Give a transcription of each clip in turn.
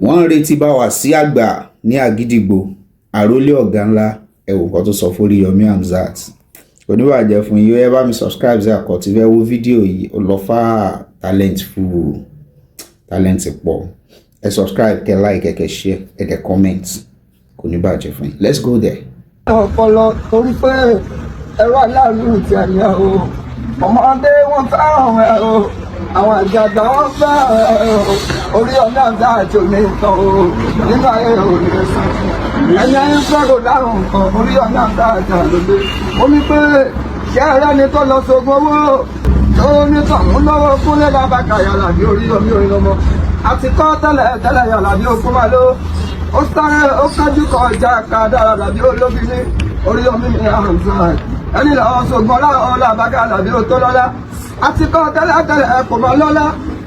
Wọ́n ń retí Báwàsí àgbà ní Àgídìgbo, àròlé ọ̀gá ńlá. Ẹ wò nǹkan tó sọ fún Oríyọmí Hamzat. Oníbàjẹ́ fún yín. Ẹ bá mi subscribe sí Àkọ́tí. Fẹ́ wo fídíò yìí, ó lọ fà, talent full, talent pọ̀. Ẹ subscribe, kẹ́ like, kẹ́ share, ẹ dẹ̀ comment. Kò ní bàjẹ́ fún yín. Let's go there. Ọpọlọ torí pé ẹ̀rọ aláàlú ti ẹ̀yẹ o, ọmọdé wọn fẹ́ràn ẹ o, àwọn àgbààgbà wọn fẹ́ràn ẹ o. Oríyọmí Hamzat òní nǹkan o nínú ayé òní sàn ẹni ẹni fẹ́ràn lárùn nǹkan. Oríyọmí Hamzat àlòlé ó ní pé ṣé ẹrẹ́ni tó lọ sógun owó tó ní tọ̀hún lọ́wọ́ kúnlẹ̀ lábàkà yàrá bí Oríyọmí orin lọ́mọ àti kọ́ tẹ́lẹ̀ tẹ́lẹ̀ yàrá bí okun máa ló ó sáré, ó kájú kọjá ká dára làbí olóbìnrin. Oríyọmí mi Hamzat, ẹni lọ́wọ́ sọgbọ́n láwọn làbákà làbí ó tó lọ́lá àti kọ́ tẹ́lẹ̀ tẹ́lẹ̀ kò mọ́ lọ́lá,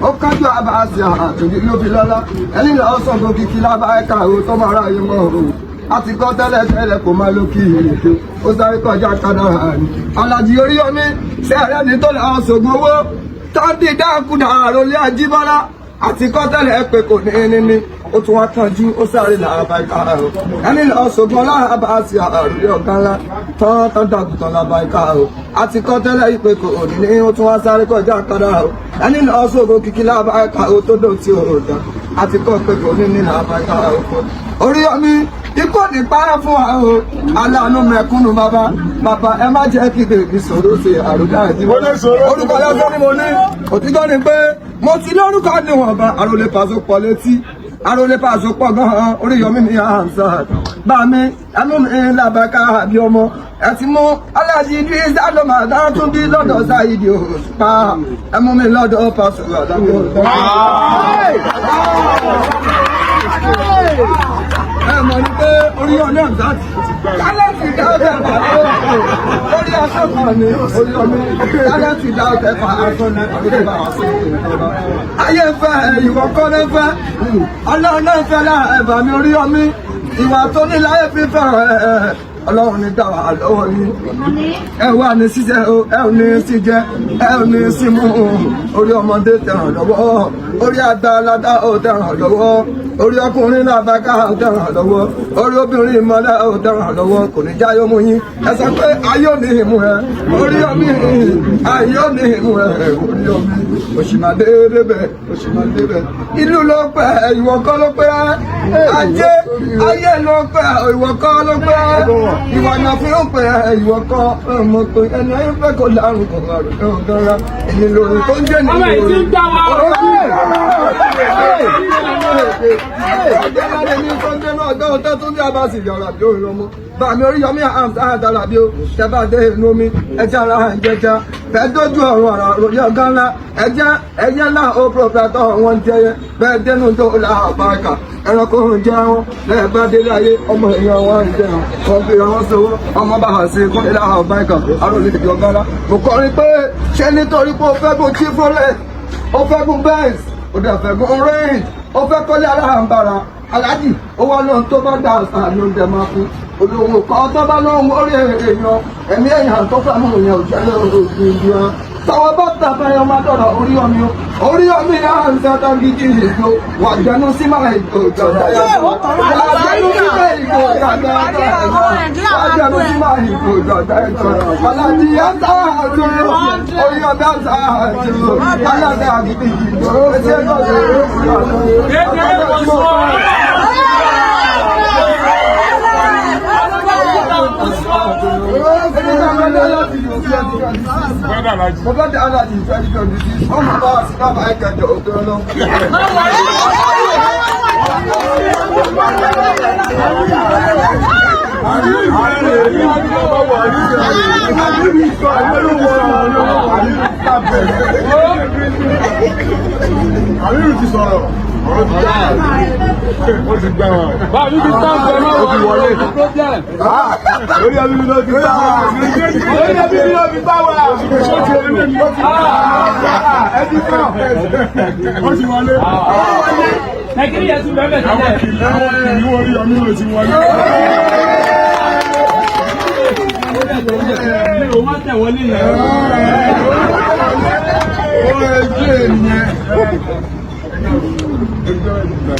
ó kájú àbáṣe àtòjú ló fi lọ́lá. Ẹni lọ́wọ́ sọ̀gbọ́n kìkì lábáyé o tó máa ráyè mọ́ o, àti kọ́ tẹ́lẹ̀ tẹ́lẹ̀ kò máa lókì ìrèké, ó sáré kọjá kádàrá ni. Alájí Oríyọmí, sẹ́ẹ̀rẹ́ ni tó lọ́wọ́ sọ̀gbọ́n owó tọ́ndì dákúdà àròlé Ajíbọ́lá, àti kọ́ tẹ́lẹ̀ pé kò ní ní ó tún wá kánjú, ó sáré làbá ìka o. Ẹni lọ sọgbọn láàbà sí àròlé ọ̀gá ńlá tán tán dàgùtàn làbá ìka o, àti kọ́ tẹ́lẹ̀ ìpè kò ní ní ó tún wá sáré kọjá kádà o. Ẹni lọ sọgbọn kìkì làbá ìka o tó dò tí o dá, àti kọ́ pé kò ní ní làbá ìka o. Oríyọmí, ikú ní para fún wa o, aláàánú mẹ̀kúnnù. Bàbá bàbá, ẹ má jẹ́ kí bèbí sọ̀rọ̀ ṣe àròdá ìdíwọ́. Orúkọ lásán ni mo ní, òtítọ́ ni pé mo ti lórúkọ níwọ̀nba. Àròlé pàṣẹ pọ̀ létí, àròlé pàṣẹ pọ̀ gan-an. Oríyọmí mi Hamzat bá mi ẹnu mi làbàkà àbí ọmọ ẹ ti mú Alájí Idris alọ́màdá tún bí lọ́dọ̀ Saheed Òṣùpá, ẹ mú mi lọ́dọ̀ Pàṣẹ Àlàbí ọ̀dọ́. Ẹ mọ̀ ní pé Oríyọmí Hamzat talent dá ọ̀tẹ̀ fà lórí aṣọ́kan ni. Oríyọmí talent dá ọ̀tẹ̀ fà aṣọ ní àdúgbò bá wà sí ìjọba. Ayé fẹ́ ìwọ kọ́ ló fẹ́, Ọlọ́run náà fẹ́ lára ẹ̀bà mi. Oríyọmí, ìwà tó ní láyé fífẹ́ ẹ̀, Ọlọ́run ní dáwà lọ́wọ́ yín. Ẹ wà ní ṣíṣe o, ẹ ò ní sí jẹ, ẹ ò ní sí mú. Orí ọmọdé tẹ̀ràn lọ́wọ́, orí àgbàlagbà ó tẹ̀ràn lọ́wọ́, orí ọkùnrin làbáká ó tẹ̀ràn lọ́wọ́, orí obìnrin ìmọ̀lẹ́ ó tẹ̀ràn lọ́wọ́. Kò ní jáyọ́ mú yín. Ẹ sọ pé ayé ò ní ìmú ẹ. Oríyọmí, ayé ò ní ìmú ẹ. Oríyọmí, òṣìmàdé débẹ̀, òṣìmàdé bẹ̀. Ìlú ló pẹ́, ìwọ kọ́ ló pẹ́. Ajé ayé ló pẹ́, ìwọ kọ́ ló pẹ́. Ìwà náà fi ń pẹ́, ìwọ kọ́. Ọmọ pé ẹni ayé fẹ́ kó lárùn kò rárùn ẹ̀hún gan-an. Èmi lórí tó ń jẹ́ ní Ọmọ yìí ti ń gbà wá. Ọjọ́ lára ní Sọ́njẹ́ náà ọjọ́ ọjọ́ tó bí a bá sì yọ̀rọ̀ àbí òun lọ́mọ. Bàmí Oríyọmí Hamzat àbí o, tẹ́bà dé inú omi, ẹja ara ń jẹja. Bẹ́ẹ̀ dójú ọ̀run ọ̀rọ̀ ròyìn ọ̀gá ńlá, ẹja ẹyẹ ńlá ó pọ̀fẹ́tọ̀ wọn ń jẹyẹ. Bẹ́ẹ̀ dénú tó la àbáríkà, ẹranko ń jẹ wọn. Lẹ́ẹ̀ bá délé ayé, ọmọ èèyàn wọn ń jẹun. Wọ́n fi wọn sowó, ọmọ bá hàn sí kúnlẹ̀ láhà àbáríkà, àròlé ọ̀gá ńlá. Mo kọrin pé ṣé nítorí pé o fẹ́ gun Chevrolet, o fẹ́ gun Benz, o dẹ̀ fẹ́ gun Range, ó fẹ́ kọ́lé aláǹbarà, aláàjì ó wá lóhun tó bá gbà àṣà ló ń dẹ̀ máa fún olóhùn kan tó bá lóhun orí èèyàn ẹ̀mí èèyàn tó fẹ́ mú èèyàn òjẹ́ lóògùn ìdíyàn tọwọ́ bá tàbá máa dọ̀rọ̀. Oríyọmí o, Oríyọmí náà ń sátán gidi ìgbò wà jẹnu sí máa ìgbò jọ̀dá, wà jẹnu sí máa ìgbò jọ̀dá, wà jẹnu sí máa ìgbò jọ̀dá. Aláàjì àtàjò, Oríyọmí àtàjò alága gidi ìgbò etí ẹgbẹ́. Kékeré kò sọ. Mo fẹ́ dá aláàjì 2026, wọ́n máa bá wa sí bàbá ẹ̀kẹjọ òkè ọlọ́. Àmírù ti sọ̀rọ̀, ọ̀rọ̀ ti gbà, ó ti gbà wọn. Báwo ni sáà ń Ó ti wọlé. Problem. Lórí ẹbí ló ti gbà wá. Lórí ẹbí ló fi bá wa. Ó ti wọlé. Ẹbí kan. Ó ti wọlé. Nàìjíríà tún bẹ́ẹ̀ bẹ́ẹ̀ Àwọn tẹ́lẹ̀. kìnìún, àwọn kìnìún Oríyọmí ló ti wọlé. Mi ò má tẹ̀ wọlé yẹn. Ó rẹ̀ jẹ́ ènìyàn. Ẹjọ́ ìgbà.